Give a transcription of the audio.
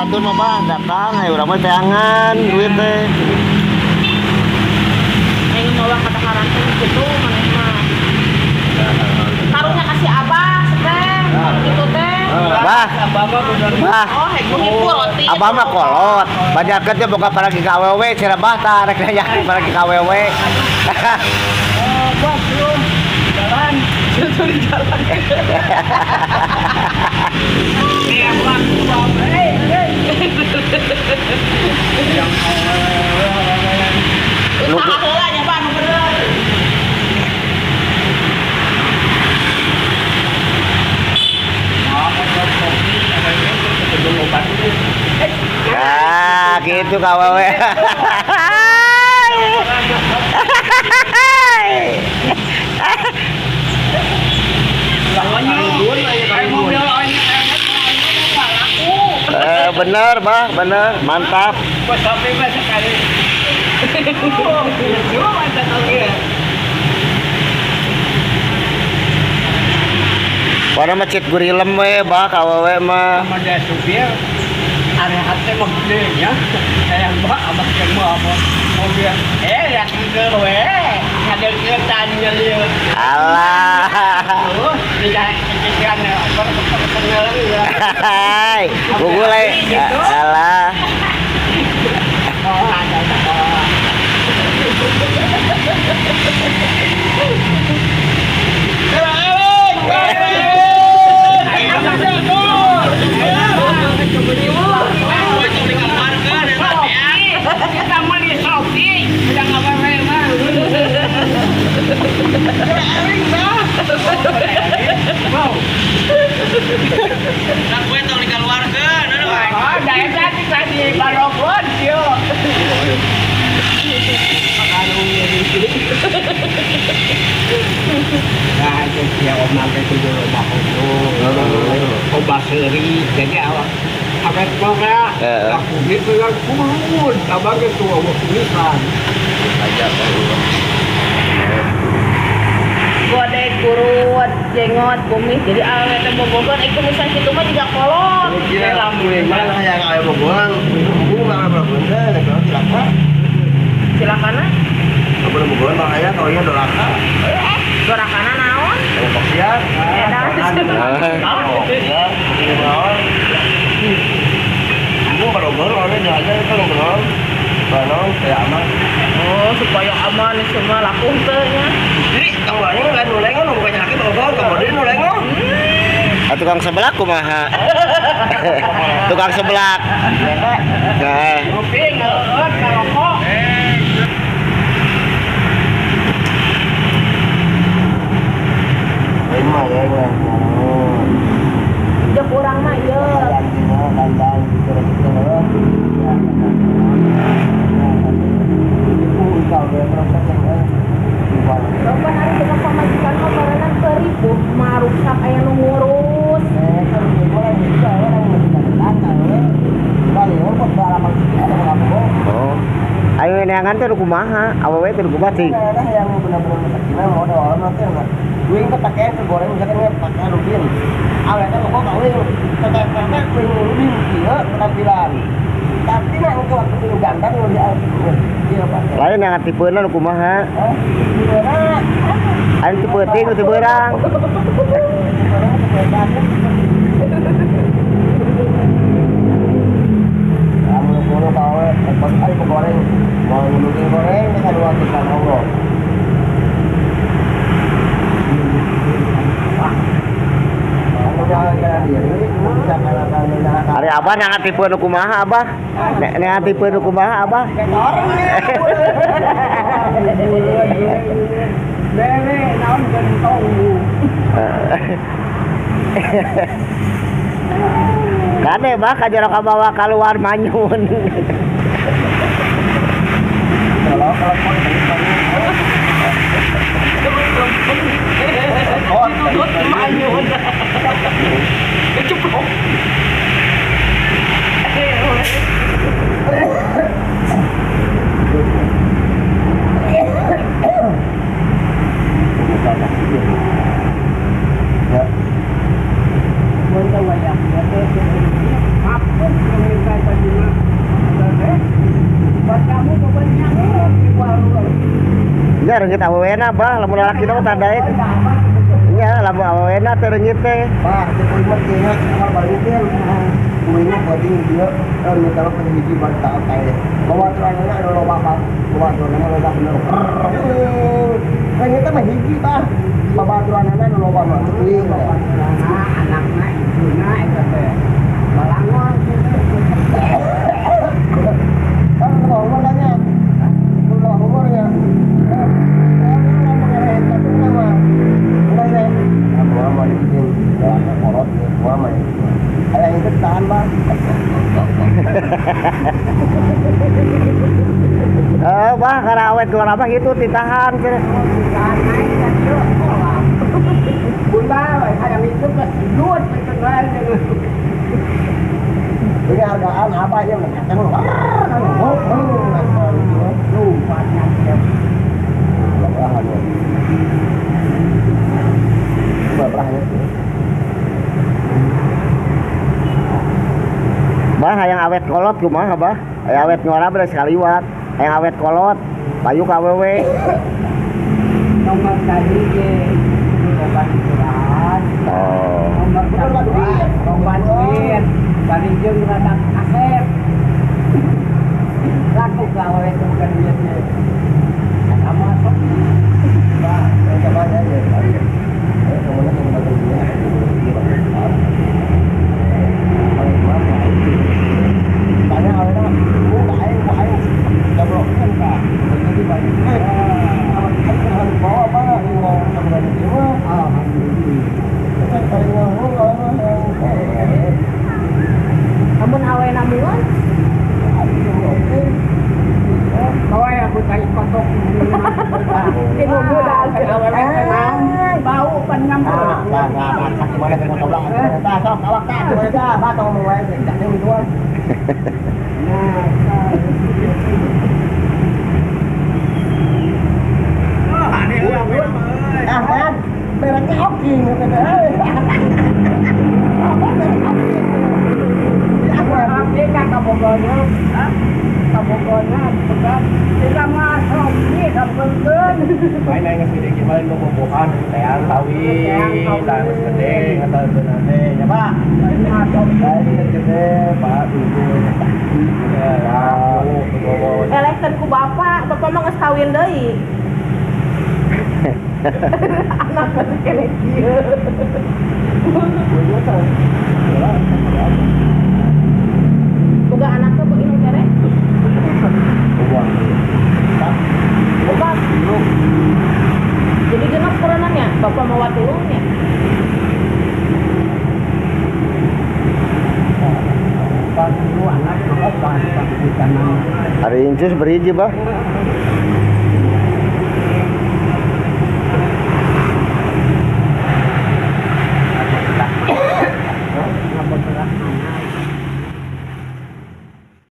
batur mah bah datang ayo urang mah teangan duit teh. Aing mawa kadaharan teh kitu maneh mah. Taruhnya kasih abah teh gitu teh. Bah. Bah. Oh, hek roti. Abah mah kolot. Banyakeun teh boga paragi ka awewe cenah bah tah rek nanyakeun paragi ka awewe. Bah, belum jalan. Itu di jalan. Usaha heula nya Pak nu bener. Nah, gitu ka awewe. Bener, bah, bener, mantap. Warna masjid gurilem we, bah, ka awewe mah. Sama supir ada hati mah gede nya saya mbak abah yang mau apa mobil ya ke we ada ketan nyelieu. Alah. Oh, tidak kekikiran apa kepengelan ya. Hai, bugule. Alah. Oh, ada kita beli Shopee, udah nggak apa-apa. Nah, gue tong dikeluarkeun, anu wae. Oh, daerah tadi Barogon, yo. Nah, itu dia omah teh kudu loba hukum. Obat seuri, jadi awak awet mah Heeh. ya. Kumis dengan kulun, abang itu awak kumisan. Godek, kurut, jengot, kumis. Jadi awet teh bobogohan eh kumisan kitu mah jiga kolot. Mana yang aya bobogohan, embung mah bobogohan teh, cilaka. Cilakana? Bobogohan mah aya kalau ieu doraka. Dorakana naon? Kalau maksiat. Edan. Ya, naon. Embung bobogohan orangnya jalan itu ngobrol. Banon kayak aman. Oh, supaya aman semua laku teh nya. Jadi tong lain lain nu lengo nu bukan laki bobogohan, kemudian nu lengo. Tukang seblak kumaha? Tukang seblak. Nah. Kopi ngeut ngarokok. Lima ya, ya. Jek urang mah ieu. Dandan gitu rezeki. Bapak hari tukang pamajikan mah barengan peripuh maruksak aya nu ngurus. Oh. Ayo neangan teh kumaha? Awewe teh kumaha sih? Yang benar-benar terkena mau ada orang nanti enggak. Wing kepakaian ke goreng misalkan pakai rubin. Awalnya kok kawin, tetep wing rubin ieu penampilan. Tapi mah engke waktu wing dandan nu dia pakai. Lain yang tipeuna nu kumaha? Anu tipe ting nu teu beurang. Lamun kulo kawe, ayo goreng, mau nulukin goreng bisa dua kita ngobrol. Ari abah neangan tipe nu kumaha abah? Neangan tipe nu kumaha abah? Bere naon gentong. Kade bah kajero kabawa kaluar manyun. Kalau manyun. Kecuplok. Ya. Mun teh wayah teh mapuk pemirsa teh reungit awewena bah, lamun lalaki mah tah daek. Nya lamun awewena teh reungit teh. Bah, teh kuing mah kieu nya balik teh. Kuing mah penting dieu, reungit mah penting hiji bari tahu teh. Babaturanna anu loba bah, babaturanna loba bener. Reungit mah hiji bah. Babaturanna anu loba mah kuing. Anakna ibuna eta teh. Balangon kan umur tanya. Umurnya. Itu tahan bang. Bah, karena awet keluar apa gitu ditahan. Bunda, hayang itu pas duit terkenal. Ini hargaan apa ya? Bah, hayang awet kolot kumaha bah? Hayang awet ngora beres kaliwat. Hayang awet kolot, payu ka awewe. Nomor tadi ge obat berat. Oh. Nomor obat duit, bari jeung rada asep. Laku ka awewe teh bukan duit ge. Sama sok. Bah, coba aja ya. Tanya awalnya, aing, jabrokan kak, jadi banyak. Aing bawa apa? Mau sama dia, alhamdulillah. Paling ngomong Amun awena muan? Bawa ya aku cari kotok. Ini muda, bau penyam. Gimana teh kotok lah? Tah, sok awak tah, gimana tah? Bah, tong ngomong wae teh, tak gituan. Ah, man, mereknya oke, apa merek oke? Oke kan kabogona, kabogona, pegang. Kita masuk nih, sampeun. Main aing geus gede kieu mah bobogohan, teang kawin, lah geus gede atau beunane nya Pak. Masuk geus gede, Pak, ibu. Ya, elehkeun ku bapak, bapak mah geus kawin deui. Anak masih kene kieu. Boga anak tuh kok inung kere? Boga. Jadi genep peranannya, bapak mau tulungnya. Hari incus berhiji, Bah.